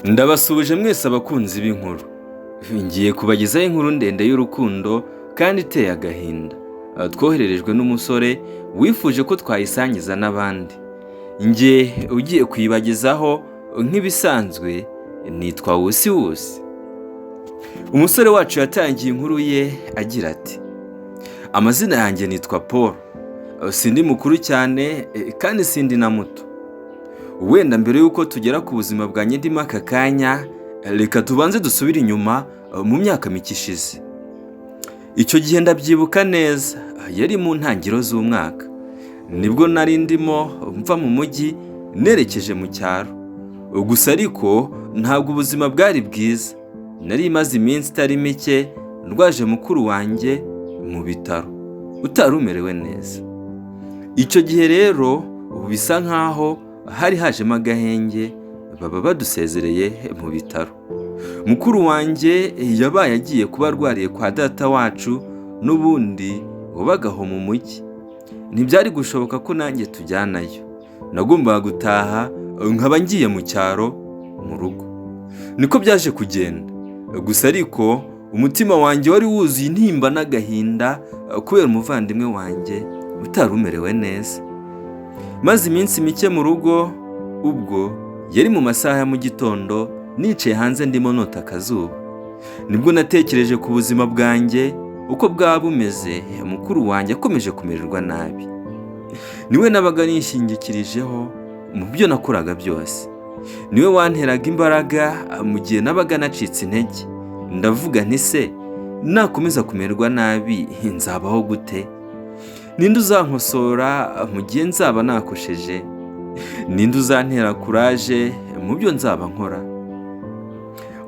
Ndabasuhuje mwese abakunzi b'inkuru. Ngiye kubagezaho inkuru ndende y'urukundo kandi iteye agahinda. Twohererejwe n'umusore wifuje ko twayisangiza n'abandi. Njye ugiye kuyibagezaho nk'ibisanzwe nitwa Wusi Wusi. Umusore wacu yatangiye inkuru ye agira ati: "Amazina yanjye nitwa Paul. Sindi mukuru cyane kandi sindi na muto. Wenda mbere y'uko tugera ku buzima bwanjye ndimo aka kanya, reka tubanze dusubire inyuma mu myaka mike ishize. Icyo gihe ndabyibuka neza, yari mu ntangiriro z'umwaka. Nibwo nari ndimo mva mu mujyi nerekeje mu cyaro. Gusa ariko ntabwo ubuzima bwari bwiza. Nari maze iminsi itari mike ndwaje mukuru wanjye mu bitaro, utari umerewe neza. Icyo gihe rero ubu bisa nkaho hari hajemo agahenge, baba badusezereye mu bitaro. Mukuru wanjye yabaye agiye kuba arwariye kwa data wacu n'ubundi wabaga aho mu mujyi. Ntibyari gushoboka ko nanjye tujyanayo. Nagombaga gutaha nkaba ngiye mu cyaro mu rugo. Niko byaje kugenda. Gusa ariko umutima wanjye wari wuzuye intimba n'agahinda kubera umuvandimwe wanjye utari umerewe neza. Maze iminsi mike mu rugo, ubwo yari mu masaha ya mu gitondo, nicaye hanze ndimo nota akazuba. Nibwo natekereje ku buzima bwanjye uko bwaba bumeze mukuru wanjye akomeje kumererwa nabi. Niwe nabaga nishingikirijeho mu byo nakoraga byose. Niwe wanteraga imbaraga mu gihe nabaga nacitse intege. Ndavuga nti: 'Se nakomeza kumererwa nabi nzabaho gute? Ninde uzankosora mu gihe nzaba nakosheje? Ninde uzantera courage mu byo nzaba nkora?'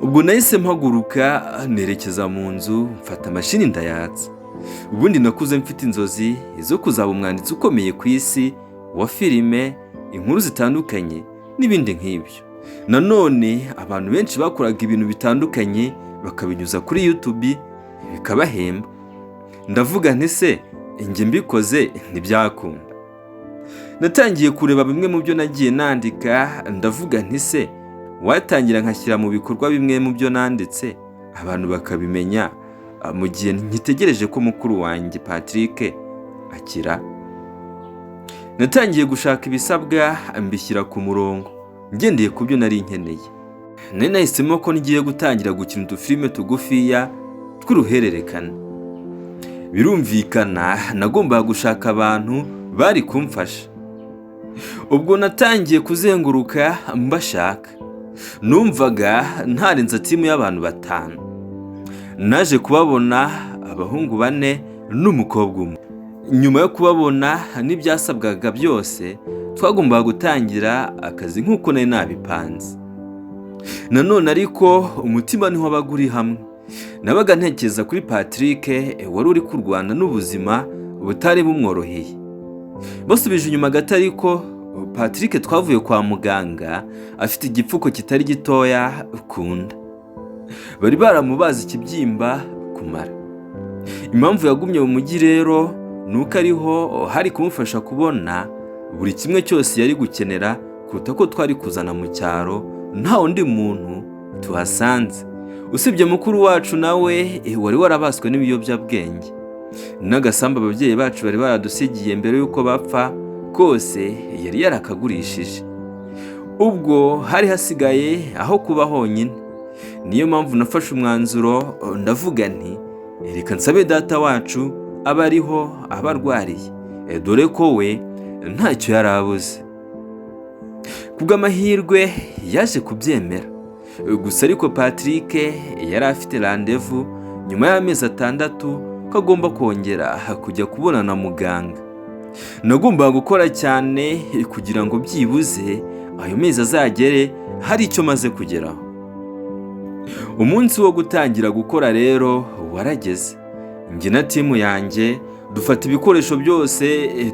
Ubwo nahise mpaguruka nerekeza mu nzu, mfata mashini ndayatsa. Ubundi nakuze mfite inzozi zo kuzaba umwanditsi ukomeye ku isi wa filime, inkuru zitandukanye n'ibindi nk'ibyo. Nanone abantu benshi bakoraga ibintu bitandukanye bakabinyuza kuri YouTube bikabahemba. Ndavuga nti: 'Se njye mbikoze ntibyakunda?' Natangiye kureba bimwe mu byo nagiye nandika, ndavuga nti: 'Se watangira nkashyira mu bikorwa bimwe mu byo nanditse, abantu bakabimenya mu gihe nkitegereje ko mukuru wanjye Patrick akira?' Natangiye gushaka ibisabwa, mbishyira ku murongo ngendeye ku byo nari nkeneye. Nari nahisemo ko ngiye gutangira gukina udufilime tugufiya tw'uruhererekane. Birumvikana nagombaga gushaka abantu bari kumfasha. Ubwo natangiye kuzenguruka mbashaka. Numvaga ntarenza team y'abantu batanu. Naje kubabona, abahungu bane n'umukobwa umwe. Nyuma yo kubabona n'ibyasabwaga byose, twagombaga gutangira akazi nk'uko nari nabipanze. Nanone ariko umutima ntiwabaga uri hamwe. Nabaga ntekereza kuri Patrick wari uri kurwana n'ubuzima butari bumworoheye. Basubije inyuma gato ariko, Patrick twavuye kwa muganga afite igipfuko kitari gitoya ku nda. Bari baramubaze ikibyimba kumara. Impamvu yagumye mu mujyi rero ni uko ariho hari kumufasha kubona buri kimwe cyose yari gukenera kuruta ko twari kuzana mu cyaro nta wundi muntu tuhasanze usibye mukuru wacu, nawe wari warabaswe n'ibiyobyabwenge. N'agasambu ababyeyi bacu bari baradusigiye mbere y'uko bapfa kose yari yarakagurishije. Ubwo hari hasigaye aho kuba honyine. Niyo mpamvu nafashe umwanzuro, ndavuga nti: 'Reka nsabe data wacu aba ariho aba arwariye, dore ko we ntacyo yari abuze.' Kubw'amahirwe yaje kubyemera. Gusa ariko Patrick yari afite rendez-vous nyuma y'amezi 6 ko agomba kongera kujya kubona na muganga. Nagombaga gukora cyane kugira ngo byibuze ayo mezi azagere hari icyo maze kugeraho. Umunsi wo gutangira gukora rero warageze. Njye na team yanjye dufata ibikoresho byose,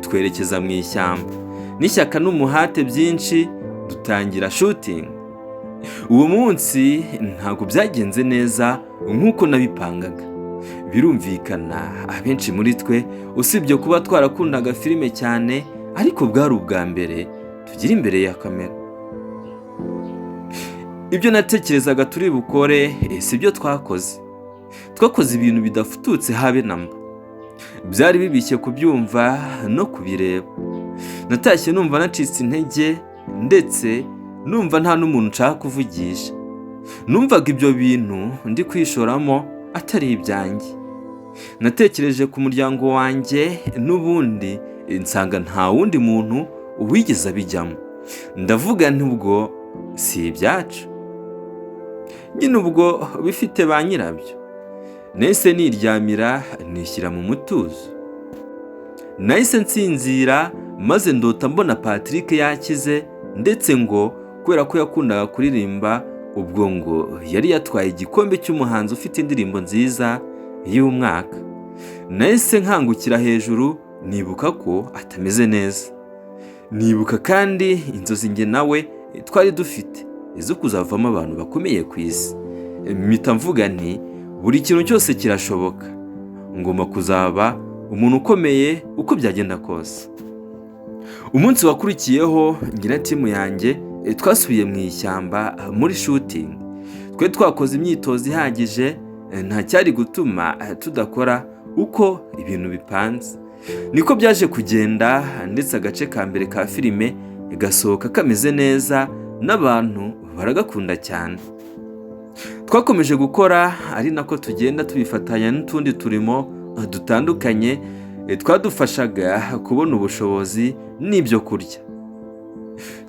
twerekeza mu ishyamba. N'ishyaka n'umuhate byinshi dutangira shooting. Uwo munsi ntabwo byagenze neza nk'uko nabipangaga. Birumvikana, abenshi muri twe, usibye kuba twarakundaga filime cyane, ariko bwari ubwa mbere tugira imbere ya kamera. Ibyo natekerezaga turi bukore si byo twakoze. Twakoze ibintu bidafututse habe na mba. Byari bibishye kubyumva no kubireba. Natashye numva nacitse intege, ndetse numva nta n'umuntu nshaka kuvugisha. Numvaga ibyo bintu ndi kwishoramo atari ibyanjye. Natekereje ku muryango wanjye n'ubundi, nsanga nta wundi muntu wigeze abijyamo. Ndavuga nti ubwo si ibyacu nyine, ubwo bifite ba nyirabyo. Nahise niryamira, nishyira mu mutuzo. Nahise nsinzira, maze ndota mbona Patrick yakize, ndetse ngo kubera ko yakundaga kuririmba, ubwo ngo yari yatwaye igikombe cy'umuhanzi ufite indirimbo nziza y'umwaka. Nahise nkangukira hejuru, nibuka ko atameze neza. Nibuka kandi inzozi njye nawe twari dufite zo kuzavamo abantu bakomeye ku isi. Mpita mvuga nti buri kintu cyose kirashoboka, ngomba kuzaba umuntu ukomeye uko byagenda kose. Umunsi wakurikiyeho, njye na team yanjye twasubiye mu ishyamba muri shooting. Twe twakoze imyitozo ihagije, nta cyari gutuma tudakora uko ibintu bipanze. Niko byaje kugenda, ndetse agace ka mbere ka filime gasohoka kameze neza, n'abantu baragakunda cyane. Twakomeje gukora ari nako tugenda tubifatanya n'utundi turimo dutandukanye twadufashaga kubona ubushobozi n'ibyo kurya.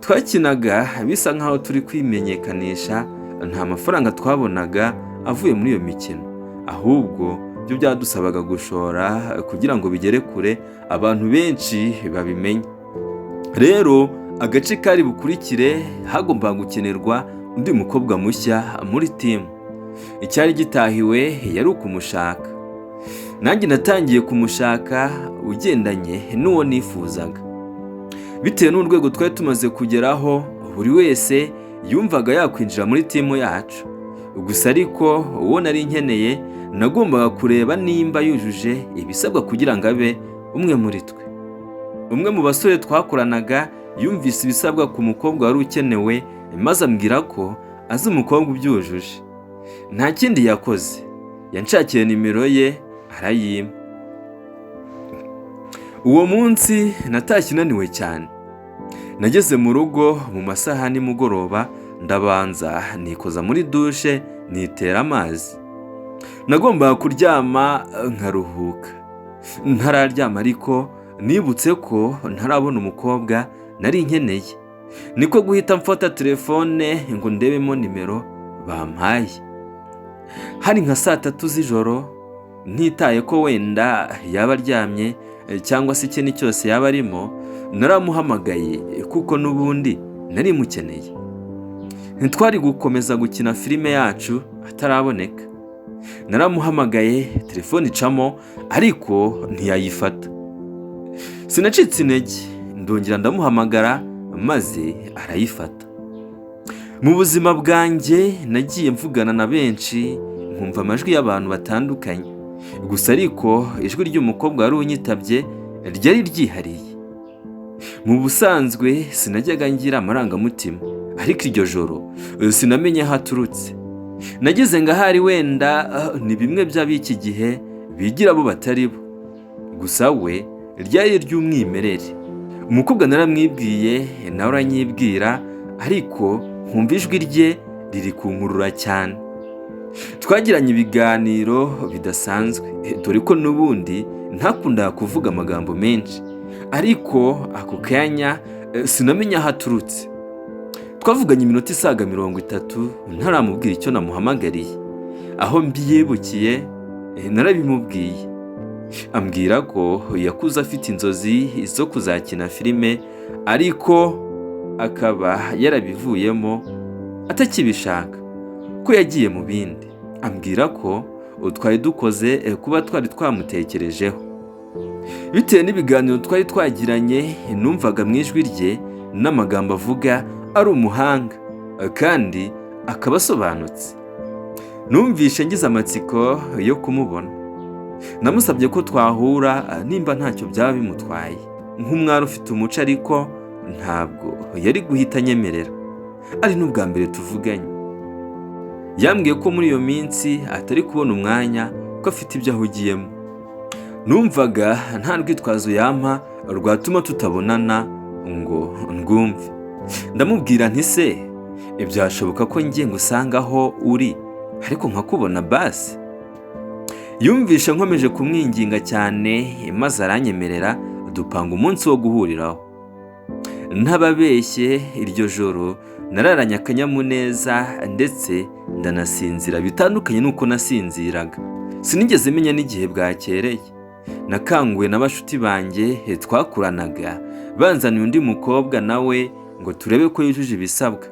Twakinaga bisa nkaho turi kwimenyekanisha. Nta mafaranga twabonaga avuye muri iyo mikino, ahubwo byo byadusabaga gushora kugira ngo bigere kure, abantu benshi babimenye. Rero agace kari bukurikire hagombaga gukenerwa undi mukobwa mushya muri team. Icyari gitahiwe yari ukumushaka. Nanjye natangiye kumushaka ugendanye n'uwo nifuzaga. Bitewe n'urwego twari tumaze kugeraho, buri wese yumvaga yakwinjira muri team yacu. Gusa ariko uwo nari nkeneye nagombaga kureba nimba yujuje ibisabwa kugira ngo abe umwe muri twe. Umwe mu basore twakoranaga yumvise ibisabwa ku mukobwa wari ukenewe, maze ambwira ko azi umukobwa ubyujuje. Nta kindi yakoze, yanshakiye nimero ye arayimpa. Uwo munsi natashye unaniwe cyane. Nageze mu rugo mu masaha ya nimugoroba, ndabanza nikoza muri douche, nitera amazi. Nagombaga kuryama nkaruhuka. Ntararyama ariko nibutse ko ntarabona umukobwa nari nkeneye, niko guhita mfata telefone ngo ndebemo nimero bampaye. Hari nka saa 3 z'ijoro. Ntitaye ko wenda yaba aryamye cyangwa se ikindi cyose yaba arimo, naramuhamagaye kuko n'ubundi nari mukeneye. Ntitwari gukomeza gukina filime yacu ataraboneka. Naramuhamagaye, telefone icamo ariko ntiyayifata. Sinacitse intege, ndongera ndamuhamagara maze arayifata. Mu buzima bwanjye nagiye mvugana na benshi, nkumva amajwi y'abantu batandukanye. Gusa ariko ijwi ry'umukobwa wari unyitabye ryari ryihariye. Mu busanzwe sinajyaga ngira amarangamutima, ariko iryo joro sinamenye aho aturutse. Nagize ngo ahari wenda ni bimwe by'ab'iki gihe bigira abo batari bo. Gusa we ryari iry'umwimerere. Umukobwa naramwibwiye, nawe aranyibwira, ariko nkumva ijwi rye riri kunkurura cyane. Twagiranye ibiganiro bidasanzwe, dore ko n'ubundi ntakundaga kuvuga amagambo menshi, ariko ako kanya sinamenye aho aturutse. Twavuganye iminota isaga 30 ntaramubwira icyo namuhamagariye. Aho mbyibukiye narabimubwiye, ambwira ko yakuze afite inzozi zo kuzakina filime, ariko akaba yarabivuyemo atakibishaka, ko yagiye mu bindi. Ambwira ko twari dukoze kuba twari twamutekerejeho. Bitewe n'ibiganiro twari twagiranye, numvaga mu ijwi rye n'amagambo avuga ari umuhanga kandi akaba asobanutse. Numvishe ngize amatsiko yo kumubona. Namusabye ko twahura nimba ntacyo byaba bimutwaye nk'umwari ufite umuco, ariko ntabwo yari guhita anyemerera, ari n'ubwa mbere tuvuganye. Yambwiye ko muri iyo minsi atari kubona umwanya, ko afite ibyo ahugiyemo. Numvaga nta rwitwazo yampa rwatuma tutabonana ngo ndwumve. Ndamubwira nti: "Se byashoboka ko njye ngusanga aho uri, ariko nkakubona basi?" Yumvishe nkomeje kumwinginga cyane, maze aranyemerera, dupanga umunsi wo guhuriraho. Ntababeshye, iryo joro nararanye akanyamuneza, ndetse ndanasinzira bitandukanye n'uko nasinziraga. Sinigeze menya n'igihe bwakereye. Nakanguwe na bashuti banjye twakuranaga banzaniye undi mukobwa nawe ngo turebe ko yujuje ibisabwa.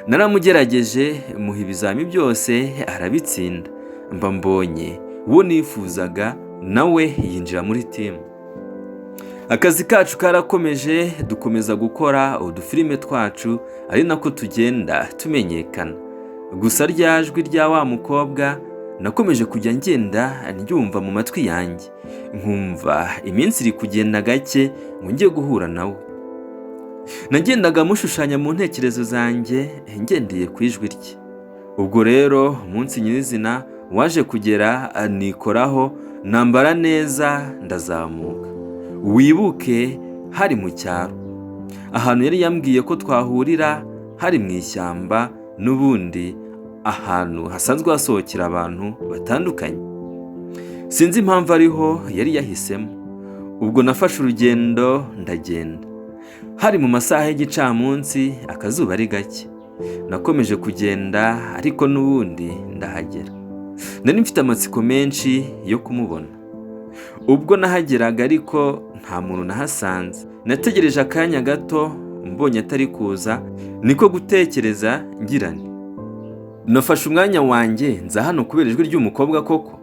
Naramugerageje, muha ibizami byose arabitsinda, mba mbonye uwo nifuzaga, nawe yinjira muri team. Akazi kacu karakomeje, dukomeza gukora udufilime twacu, ari nako tugenda tumenyekana. Gusa rya jwi rya wa mukobwa nakomeje kujya ngenda ndyumva mu matwi yanjye, nkumva iminsi iri kugenda gake ngo njye guhura nawe. Nagendaga mushushanya mu ntekerezo zanjye ngendeye ku ijwi rye. Ubwo rero umunsi nyirizina waje kugera, nikoraho, nambara neza, ndazamuka. Wibuke hari mu cyaro, ahantu yari yambwiye ko twahurira hari mu ishyamba, n'ubundi ahantu hasanzwe hasohokera abantu batandukanye. Sinzi impamvu ariho yari yahisemo. Ubwo nafashe urugendo ndagenda. Hari mu masaha y'igicamunsi, akazuba ari gake. Nakomeje kugenda, ariko n'ubundi ndahagera. Nari mfite amatsiko menshi yo kumubona. Ubwo nahageraga ariko nta muntu nahasanze. Nategereje akanya gato, mbonye atari kuza, niko gutekereza ngira nti: "Nafashe umwanya wanjye nza hano kubera ijwi ry'umukobwa koko?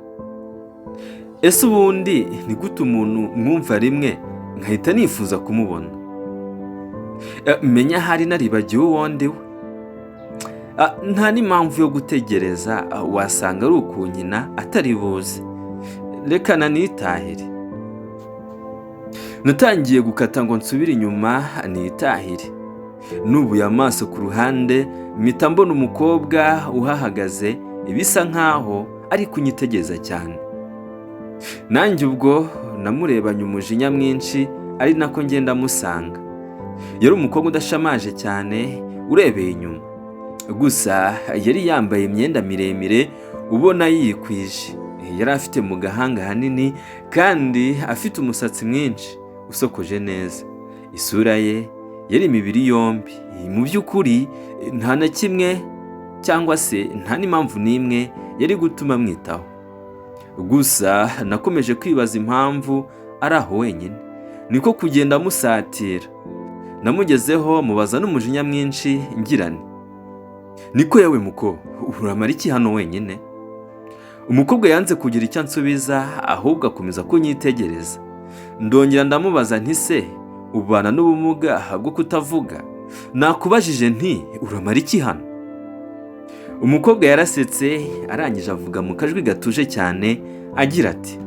Ese ubundi ni gute umuntu mwumva rimwe nkahita nifuza kumubona? Menya ahari naribagiwe uwo ndi we. Nta n'impamvu yo gutegereza, wasanga ari ukunkina atari buze. Reka nanitahire." Natangiye gukata ngo nsubire inyuma nitahire. Nubuye amaso ku ruhande, mpita mbona umukobwa uhahagaze, bisa nkaho ari kunyitegereza cyane. Nanjye ubwo namurebanye umujinya mwinshi, ari nako ngenda musanga. Yari umukobwa udashamaje cyane urebeye inyuma, gusa yari yambaye imyenda miremire ubona yikwije. Yari afite mu gahanga hanini kandi afite umusatsi mwinshi usokoje neza. Isura ye yari imibiri yombi. Mu by'ukuri nta na kimwe cyangwa se nta n'impamvu n'imwe yari gutuma mwitaho. Gusa nakomeje kwibaza impamvu ari aho wenyine, niko kugenda musatira. Namugezeho, mubaza n'umujinya mwinshi ngira nti: "Niko yawe muko, uramara iki hano wenyine?" Umukobwa yanze kugira icyo ansubiza, ahubwo akomeza kunyitegereza. Ndongera ndamubaza nti: "Se ubana n'ubumuga bwo kutavuga? Nakubajije nti: uramara iki hano?" Umukobwa yarasetse, arangije avuga mu kajwi gatuje cyane agira ati: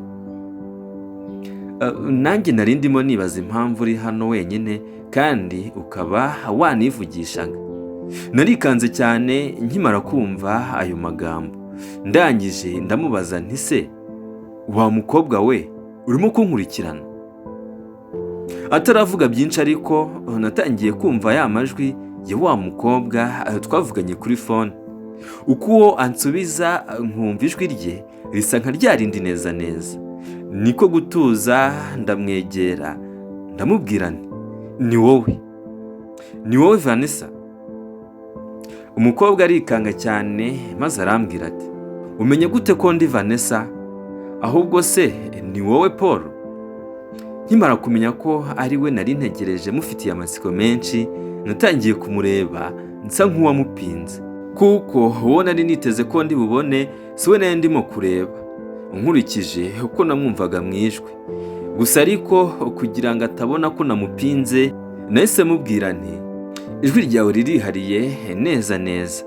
"Nanjye nari ndimo nibaza impamvu uri hano wenyine kandi ukaba wanivugishaga." Narikanze cyane nkimara kumva ayo magambo. Ndangije ndamubaza nti: "Se wa mukobwa we, urimo kunkurikirana?" Ataravuga byinshi ariko natangiye kumva ya majwi ya wa mukobwa twavuganye kuri phone. Uko uwo ansubiza nkumva ijwi rye risa nka rya rindi neza neza. Niko gutuza, ndamwegera, ndamubwira nti: "Ni wowe, ni wowe Vanessa?" Umukobwa arikanga cyane, maze arambwira ati: "Umenye gute ko ndi Vanessa? Ahubwo se ni wowe Paul?" Nkimara kumenya ko ari we nari ntegereje mufitiye amatsiko menshi, natangiye kumureba nsa nk'uwamupinze, kuko uwo nari niteze ko ndi bubone si we nari ndimo kureba, nkurikije uko namwumvaga mu ijwi. Gusa ariko kugira ngo atabona ko namupinze, nahise mubwira nti: "Ijwi ryawe ririhariye neza neza.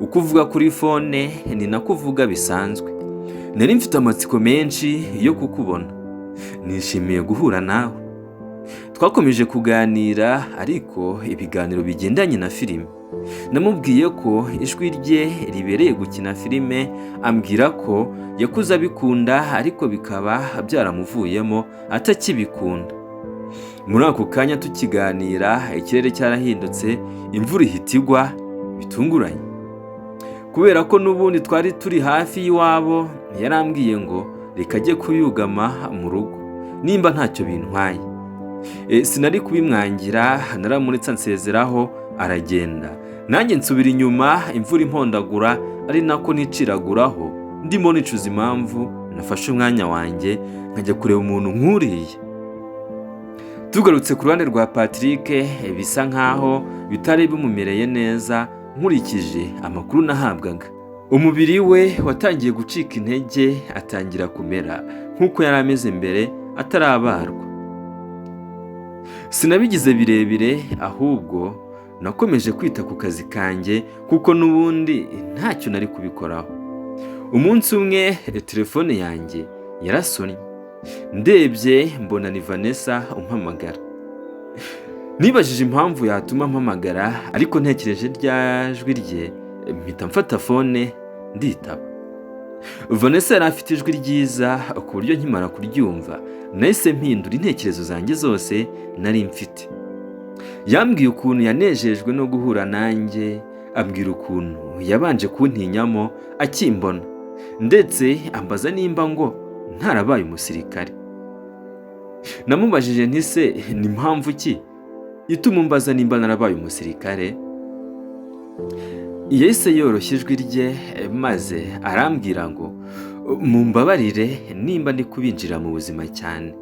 Uko uvuga kuri phone ni nako uvuga bisanzwe. Nari mfite amatsiko menshi yo kukubona. Nishimiye guhura nawe." Twakomeje kuganira, ariko ibiganiro bigendanye na filime. Namubwiye ko ijwi rye ribereye gukina filime, ambwira ko yakuze abikunda ariko bikaba byaramuvuyemo atakibikunda. Muri ako kanya tukiganira, ikirere cyarahindutse, imvura ihita igwa bitunguranye. Kubera ko n'ubundi twari turi hafi y'iwabo, yarambwiye ngo reka ajye kuyugama mu rugo nimba ntacyo bintwaye. Sinari kubimwangira, naramuretse ansezeraho aragenda, nanjye nsubira inyuma imvura impondagura ari nako niciraguraho, ndimo nicuza impamvu nafashe umwanya wanjye nkajya kureba umuntu nk'uriya. Tugarutse ku ruhande rwa Patrick, bisa nkaho bitari bimumereye neza nkurikije amakuru nahabwaga. Umubiri we watangiye gucika intege, atangira kumera nk'uko yari ameze mbere atarabarwa. Sinabigize birebire, ahubwo nakomeje kwita ku kazi kanjye kuko n'ubundi ntacyo nari kubikoraho. Umunsi umwe telefone yanjye yarasonnye, ndebye mbona ni Vanessa umpamagara. Nibajije impamvu yatuma mpamagara, ariko ntekereje rya jwi rye mpita mfata phone nditaba. Vanessa yari afite ijwi ryiza ku buryo nkimara kuryumva nahise mpindura intekerezo zanjye zose nari mfite. Yambwiye ukuntu yanejejwe no guhura nanjye, ambwira ukuntu yabanje kuntinyamo akimbona, ndetse ambaza nimba ngo ntarabaye umusirikare. Namubajije nti: "Se ni mpamvu ki ituma umbaza nimba narabaye umusirikare?" Yahise yoroshya ijwi rye maze arambwira ngo: "Mumbabarire nimba ndi kubinjira mu buzima cyane,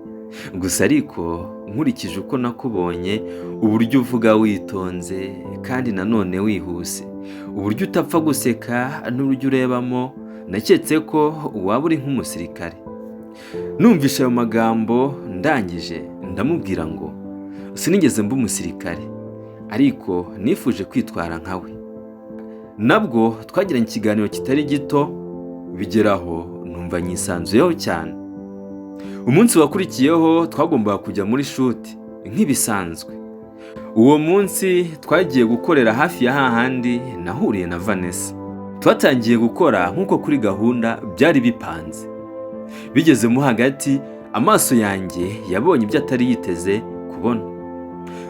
gusa ariko nkurikije uko nakubonye, uburyo uvuga witonze kandi nanone wihuse, uburyo utapfa guseka n'uburyo urebamo, naketse ko waba uri nk'umusirikare." Numvishe ayo magambo, ndangije ndamubwira ngo sinigeze mba umusirikare, ariko nifuje kwitwara nkawe. Nabwo twagiranye ikiganiro kitari gito, bigeraho numva nyisanzuyeho cyane. Umunsi wakurikiyeho twagombaga kujya muri shoot nk'ibisanzwe. Uwo munsi twagiye gukorera hafi ya hahandi nahuriye na Vanessa. Twatangiye gukora nk'uko kuri gahunda byari bipanze. Bigezemo hagati, amaso yanjye yabonye ibyo atari yiteze kubona.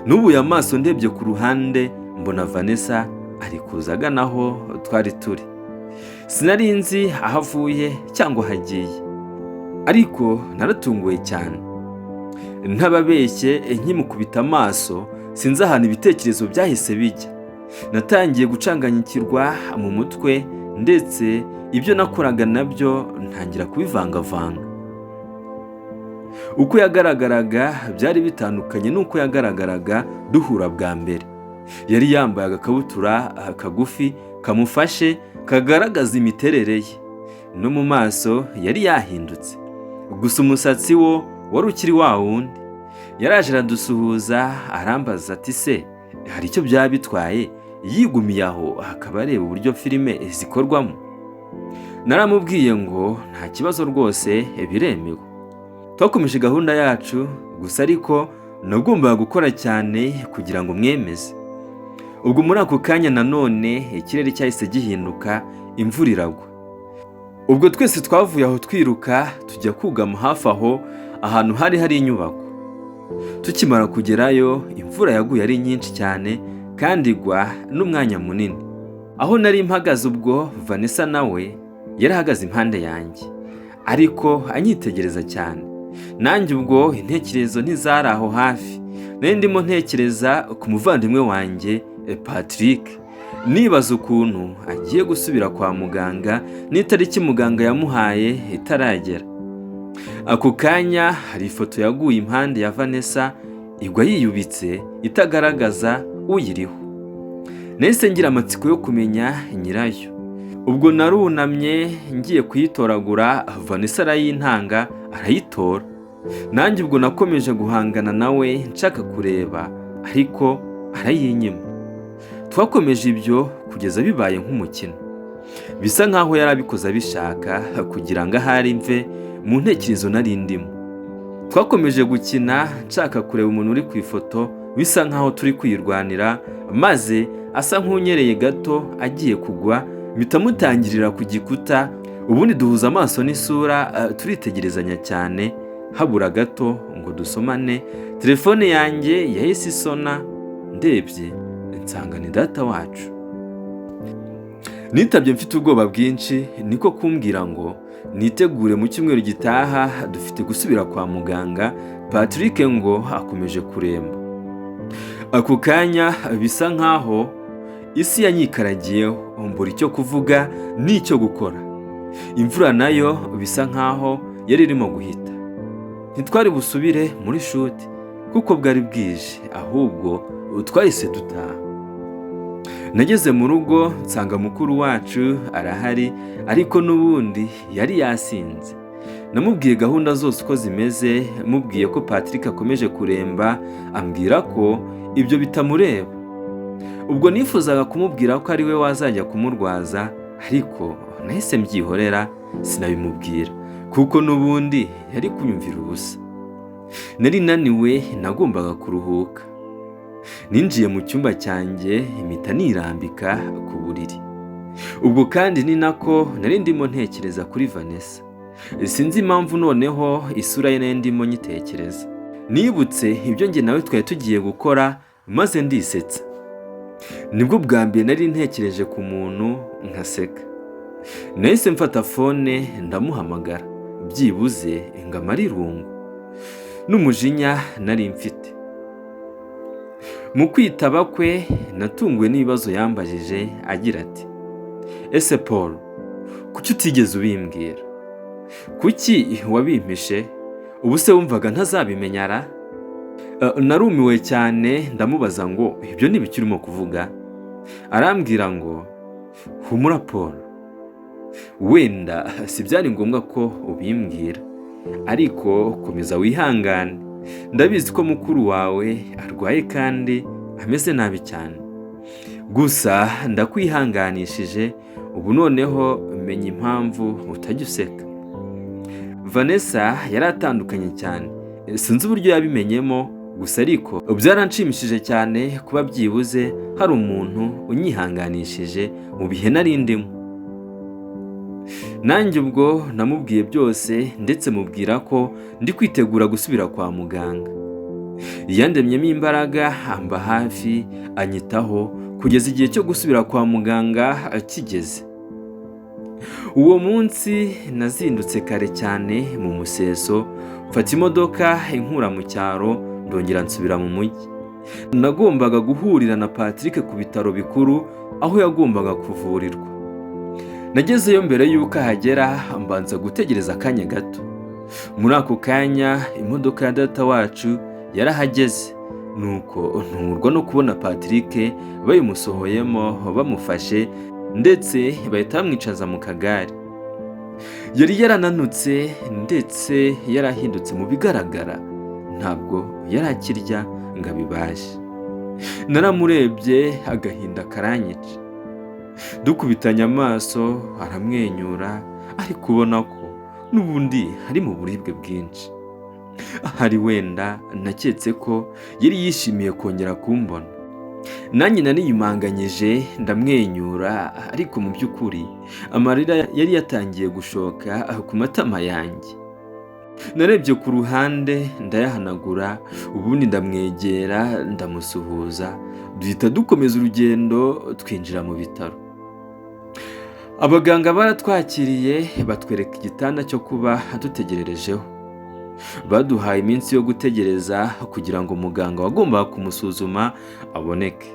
Nubuye amaso ndebye ku ruhande, mbona Vanessa ari kuza agana aho twari turi. Sinari nzi aho avuye cyangwa aho agiye, ariko naratunguwe cyane. Ntababeshye, nkimukubita amaso sinzi ahantu ibitekerezo byahise bijya. Natangiye gucanganyikirwa mu mutwe, ndetse ibyo nakoraga nabyo ntangira kubivangavanga. Uko yagaragaraga byari bitandukanye n'uko yagaragaraga duhura bwa mbere. Yari yambaye agakabutura kagufi kamufashe kagaragaza imiterere ye, no mu maso yari yahindutse, gusa umusatsi wo wari ukiri wa wundi. Yaraje aradusuhuza, arambaza ati: "Se hari icyo byaba bitwaye yigumiye aho akaba areba uburyo filime zikorwamo?" Naramubwiye ngo nta kibazo rwose, biremewe. Twakomeje gahunda yacu, gusa ariko nagombaga gukora cyane kugira ngo mwemeze. Ubwo muri ako kanya nanone ikirere cyahise gihinduka, imvura iragwa. Ubwo twese twavuye aho twiruka tujya kugama hafi aho, ahantu hari hari inyubako. Tukimara kugerayo, imvura yaguye ari nyinshi cyane kandi igwa n'umwanya munini. Aho nari mpagaze ubwo, Vanessa nawe yari ahagaze impande yanjye ariko anyitegereza cyane. Nanjye ubwo intekerezo ntizari aho hafi, nari ndimo ntekereza ku muvandimwe wanjye Patrick, nibaza ukuntu agiye gusubira kwa muganga n'itariki muganga yamuhaye itaragera. Ako kanya hari ifoto yaguye impande ya Vanessa, igwa yiyubitse itagaragaza uyiriho. Nahise ngira amatsiko yo kumenya nyirayo. Ubwo narunamye ngiye kuyitoragura, Vanessa arayintanga arayitora. Nanjye ubwo nakomeje guhangana nawe nshaka kureba, ariko arayinyima. Twakomeje ibyo kugeza bibaye nk'umukino, bisa nkaho yari abikoze abishaka kugira ngo ahari mve mu ntekerezo nari ndimo. Twakomeje gukina nshaka kureba umuntu uri ku ifoto, bisa nkaho turi kwirwanira, maze asa nk'unyereye gato agiye kugwa, mpita mutangirira ku gikuta, ubundi duhuza amaso n'isura, turitegerezanya cyane, habura gato ngo dusomane. Telefone yanjye yahise isona, ndebye nsanga ni data wacu. Nitabye mfite ubwoba bwinshi, niko kumbwira ngo nitegure mu cyumweru gitaha dufite gusubira kwa muganga, Patrick ngo akomeje kuremba. Ako kanya bisa nkaho isi yanyikaragiyeho, mbura icyo kuvuga n'icyo gukora. Imvura nayo bisa nkaho yari irimo guhita, ntitwari busubire muri shoot kuko bwari bwije, ahubwo twahise dutaha. Nageze mu rugo nsanga mukuru wacu arahari, ariko n'ubundi yari yasinze. Namubwiye gahunda zose uko zimeze, mubwiye ko Patrick akomeje kuremba, ambwira ko ibyo bitamureba. Ubwo nifuzaga kumubwira ko ari we wazajya kumurwaza, ariko nahise mbyihorera sinabimubwira kuko n'ubundi yari kunyumvira ubusa. Nari naniwe, nagombaga kuruhuka. Ninjiye mu cyumba cyanjye impita nirambika ku buriri. Ubwo kandi ni nako nari ndimo ntekereza kuri Vanessa. Sinzi impamvu noneho isura ye nari ndimo nyitekereza. Nibutse ibyo njye nawe twari tugiye gukora maze ndisetsa. Nibwo bwa mbere nari ntekereje ku muntu nkaseka. Nahise mfata phone ndamuhamagara, byibuze ngo amare irungu n'umujinya nari mfite. Mu kwitaba kwe natunguwe n'ibibazo yambajije agira ati: "Ese Paul, kuki utigeze ubimbwira? Kuki wabimpishe? Ubu se wumvaga ntazabimenya ra?" Narumiwe cyane, ndamubaza ngo: "Ibyo ni ibiki urimo kuvuga?" Arambwira ngo: "Humura Paul, wenda si byari ngombwa ko ubimbwira, ariko komeza wihangane. Ndabizi ko mukuru wawe arwaye kandi ameze nabi cyane, gusa ndakwihanganishije. Ubu noneho menya impamvu utajya useka." Vanessa yari atandukanye cyane, sinzi uburyo yabimenyemo gusa, ariko byaranshimishije cyane kuba byibuze hari umuntu unyihanganishije mu bihe nari ndimo. Nanjye ubwo namubwiye byose, ndetse mubwira ko ndi kwitegura gusubira kwa muganga. Yandemyemo imbaraga, amba hafi, anyitaho kugeza igihe cyo gusubira kwa muganga kigeze. Uwo munsi nazindutse kare cyane mu museso, mfata imodoka inkura mu cyaro, ndongera nsubira mu mujyi. Nagombaga guhurira na Patrick ku bitaro bikuru aho yagombaga kuvurirwa. Nagezeyo mbere y'uko ahagera, mbanza gutegereza akanya gato. Muri ako kanya imodoka ya data wacu yarahageze, nuko ntungurwa no kubona Patrick bayimusohoyemo bamufashe, ndetse bahita bamwicaza mu kagare. Yari yarananutse ndetse yarahindutse mu bigaragara, ntabwo yari akirya ngo abibashe. Naramurebye agahinda karanyica. Dukubitanye amaso aramwenyura, ariko ubona ko n'ubundi ari mu buribwe bwinshi. Ahari wenda naketse ko yari yishimiye kongera kumbona. Nanjye nariyumanganyije ndamwenyura, ariko mu by'ukuri amarira yari yatangiye gushoka ku matama yanjye. Narebye ku ruhande ndayahanagura, ubundi ndamwegera ndamusuhuza, duhita dukomeza urugendo twinjira mu bitaro. Abaganga baratwakiriye, batwereka igitanda cyo kuba dutegererejeho. Baduhaye iminsi yo gutegereza kugira ngo muganga wagombaga kumusuzuma aboneke.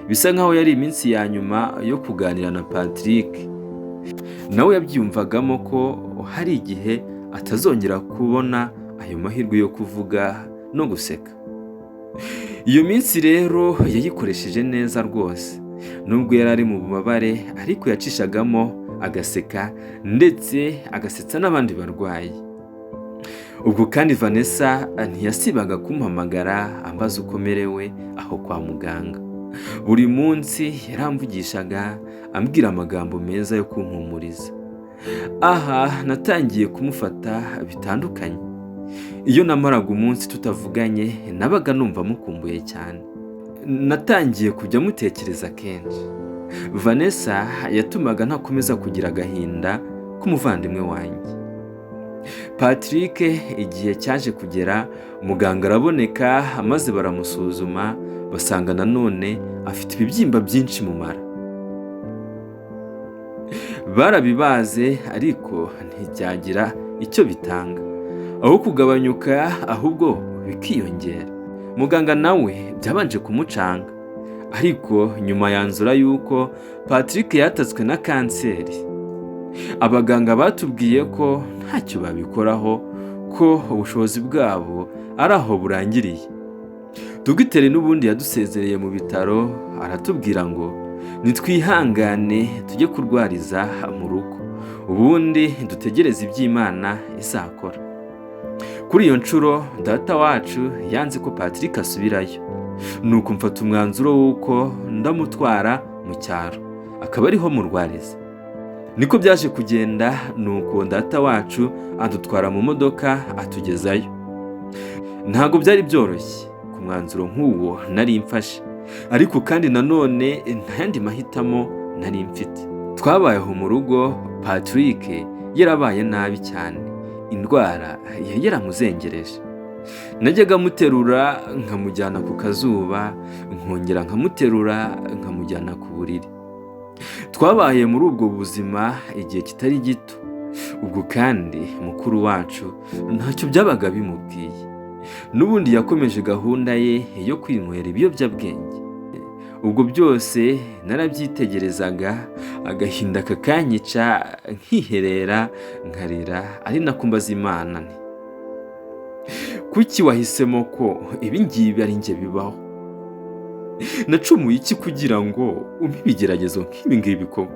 Bisa nkaho yari iminsi ya nyuma yo kuganira na Patrick. Nawe yabyiyumvagamo ko hari igihe atazongera kubona ayo mahirwe yo kuvuga no guseka. Iyo minsi rero yayikoresheje neza rwose. Nubwo yari ari mu bubabare, ariko yacishagamo agaseka, ndetse agasetsa n'abandi barwayi. Ubwo kandi Vanessa ntiyasibaga kumpamagara ambaza uko merewe aho kwa muganga. Buri munsi yaramvugishaga, ambwira amagambo meza yo kumpumuriza. Aha natangiye kumufata bitandukanye. Iyo namaraga umunsi tutavuganye nabaga numva mukumbuye cyane. Natangiye kujya mutekereza kenshi. Vanessa yatumaga ntakomeza kugira agahinda k'umuvandimwe wanjye Patrick. Igihe cyaje kugera, muganga araboneka, maze baramusuzuma, basanga nanone afite ibibyimba byinshi mu mara. Barabibaze ariko ntibyagira icyo bitanga, aho kugabanyuka ahubwo bikiyongera. Muganga nawe byabanje kumucanga, ariko nyuma yanzura yuko Patrick yatatswe na kanseri. Abaganga batubwiye ko ntacyo babikoraho, ko ubushobozi bwabo ari aho burangiriye. Dogiteri n'ubundi yadusezereye mu bitaro, aratubwira ngo nitwihangane tujye kurwariza mu rugo, ubundi dutegereze iby'Imana izakora. Kuri iyo nshuro data wacu yanze ko Patrick asubirayo, nuko mfata umwanzuro w'uko ndamutwara mu cyaro akaba ariho murwariza. Niko byaje kugenda, nuko data wacu adutwara mu modoka atugezayo. Ntabwo byari byoroshye ku mwanzuro nk'uwo nari mfashe, ariko kandi nanone nta yandi mahitamo nari mfite. Twabayeho mu rugo Patrick yarabaye nabi cyane, indwara yari yaramuzengereje. Najyaga muterura nkamujyana ku kazuba, nkongera nkamuterura nkamujyana ku buriri. Twabaye muri ubwo buzima igihe kitari gito. Ubwo kandi mukuru wacu ntacyo byabaga bimubwiye, n'ubundi yakomeje gahunda ye yo kwinywera ibiyobyabwenge. Ubwo byose narabyitegerezaga, agahinda kakanyica, nkiherera nkarira, ari nako mbaza Imana nti: "Kuki wahisemo ko ibi ngibi ari njye bibaho? Nacumuye iki kugira ngo umpe ibigeragezo nk'ibi ngibi koko?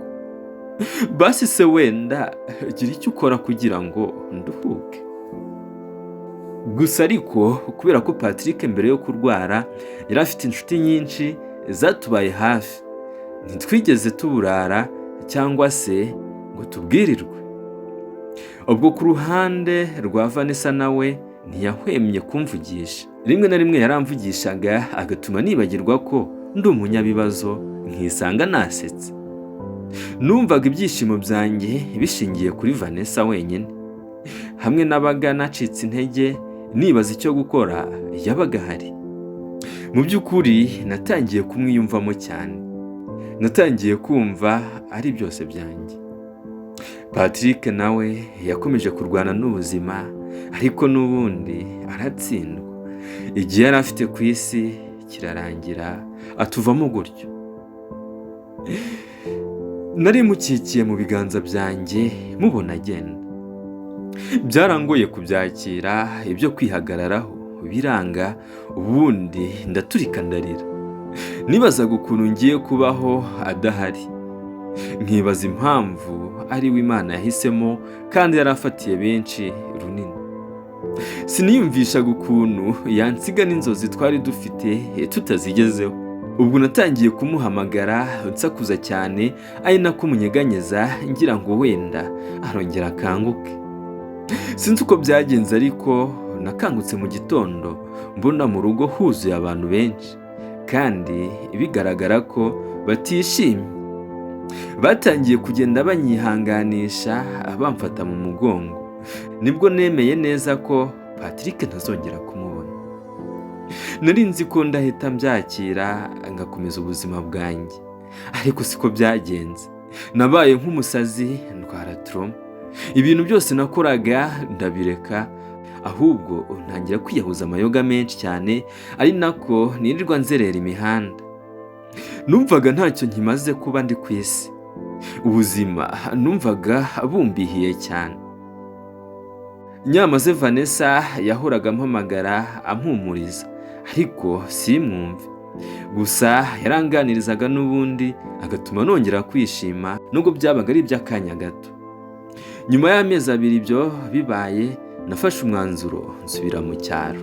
Basi se wenda gira icyo ukora kugira ngo nduhuke." Gusa ariko kubera ko Patrick mbere yo kurwara yari afite inshuti nyinshi zatubaye hafi, ntitwigeze tuburara cyangwa se ngo tubwirirwe. Ubwo ku ruhande rwa Vanessa, nawe ntiyahwemye kumvugisha. Rimwe na rimwe yaramvugishaga agatuma nibagirwa ko ndi umunyabibazo, nkisanga nasetse. Numvaga ibyishimo byanjye bishingiye kuri Vanessa wenyine. Hamwe nabaga nacitse intege nibaza icyo gukora, yabaga ahari. Mu by'ukuri natangiye kumwiyumvamo cyane, natangiye kumva ari byose byanjye. Patrick nawe yakomeje kurwana n'ubuzima, ariko n'ubundi aratsindwa. Igihe yari afite ku isi kirarangira, atuvamo gutyo. Nari mukikiye mu biganza byanjye, mubona agenda. Byarangoye kubyakira, ibyo kwihagararaho biranga, ubundi ndaturika ndarira. Nibazaga ukuntu ngiye kubaho adahari, nkibaza impamvu ari we Imana yahisemo kandi yari afatiye benshi runini. Siniyumvishaga ukuntu yansiga n'inzozi twari dufite tutazigezeho. Ubwo natangiye kumuhamagara nsakuza cyane, ari nako munyeganyeza, ngira ngo wenda arongera akanguke. Sinzi uko byagenze, ariko nakangutse mu gitondo mbona mu rugo huzuye abantu benshi kandi bigaragara ko batishimye. Batangiye kugenda banyihanganisha, bamfata mu mugongo. Nibwo nemeye neza ko Patrick ntazongera kumubona. Nari nzi ko ndahita mbyakira ngakomeza ubuzima bwanjye, ariko siko byagenze. Nabaye nk'umusazi, ndwara trauma. Ibintu byose nakoraga ndabireka, ahubwo ntangira kwiyahuza amayoga menshi cyane, ari nako nirirwa nzerera imihanda. Numvaga ntacyo nkimaze kuba ndi ku isi. Ubuzima numvaga bumbihiye cyane. Nyamaze Vanessa yahoraga ampamagara ampumuriza, ariko simwumve. Gusa yaranganirizaga n'ubundi agatuma nongera kwishima, nubwo byabaga ari iby'akanya gato. Nyuma y'amezi 2 ibyo bibaye, nafashe umwanzuro nsubira mu cyaro.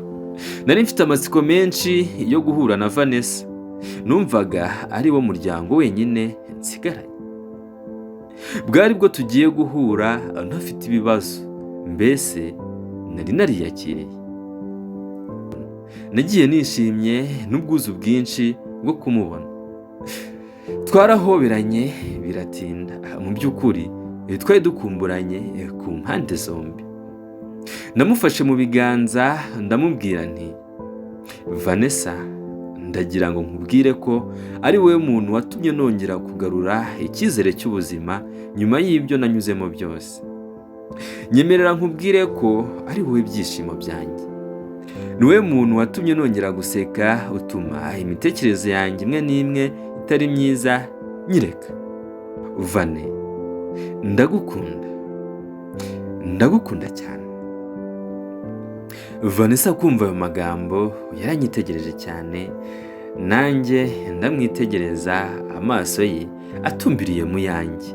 Nari mfite amatsiko menshi yo guhura na Vanessa. Numvaga ari wo muryango wenyine nsigaranye. Bwari bwo tugiye guhura ntafite ibibazo, mbese nari nariyakiriye. Nagiye nishimye n'ubwuzu bwinshi bwo kumubona. Twarahoberanye biratinda. Mu by'ukuri twari dukumburanye ku mpande zombi. Namufashe mu biganza, ndamubwira nti: "Vanessa, ndagira ngo nkubwire ko ari wowe muntu watumye nongera kugarura icyizere cy'ubuzima nyuma y'ibyo nanyuzemo byose. Nyemerera nkubwire ko ari wowe byishimo byanjye. Ni wowe muntu watumye nongera guseka, utuma imitekerereze yanjye imwe n'imwe itari myiza nyireka. Vane, ndagukunda, ndagukunda cyane." Vanessa kumva ayo magambo yaranyitegereje cyane, nanjye ndamwitegereza, amaso ye atumbiriye mu yanjye.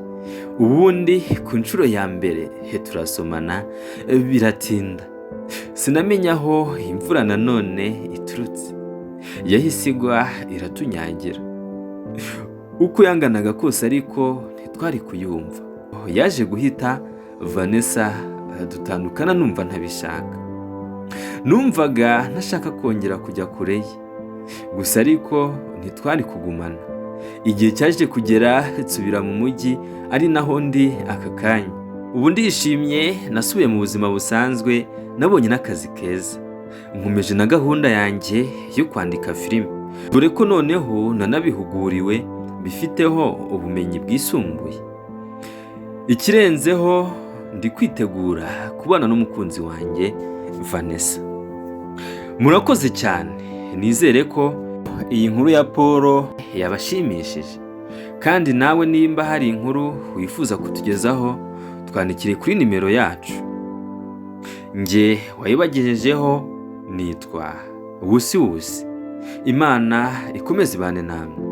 Ubundi ku nshuro ya mbere turasomana biratinda. Sinamenya aho imvura nanone iturutse, yahise igwa iratunyagira. Uko yanganaga kose ariko ntitwari kuyumva. Yaje guhita Vanessa, dutandukana numva ntabishaka. Numvaga ntashaka kongera kujya kure ye gusa, ariko ntitwari kugumana. Igihe cyaje kugera nsubira mu mujyi, ari naho ndi aka kanya. Ubu ndishimye, nasubiye mu buzima busanzwe, nabonye n'akazi keza, nkomeje na gahunda yanjye yo kwandika filime, dore ko noneho nanabihuguriwe, bifiteho ubumenyi bwisumbuye. Ikirenzeho, ndi kwitegura kubana n'umukunzi wanjye Vanessa. Murakoze cyane. Nizere ko iyi nkuru ya Paul yabashimishije, kandi nawe nimba hari inkuru wifuza kutugezaho, twandikire kuri nimero yacu. Njye wayibagejejeho nitwa Wusi Wusi. Imana ikomeze ibane namwe.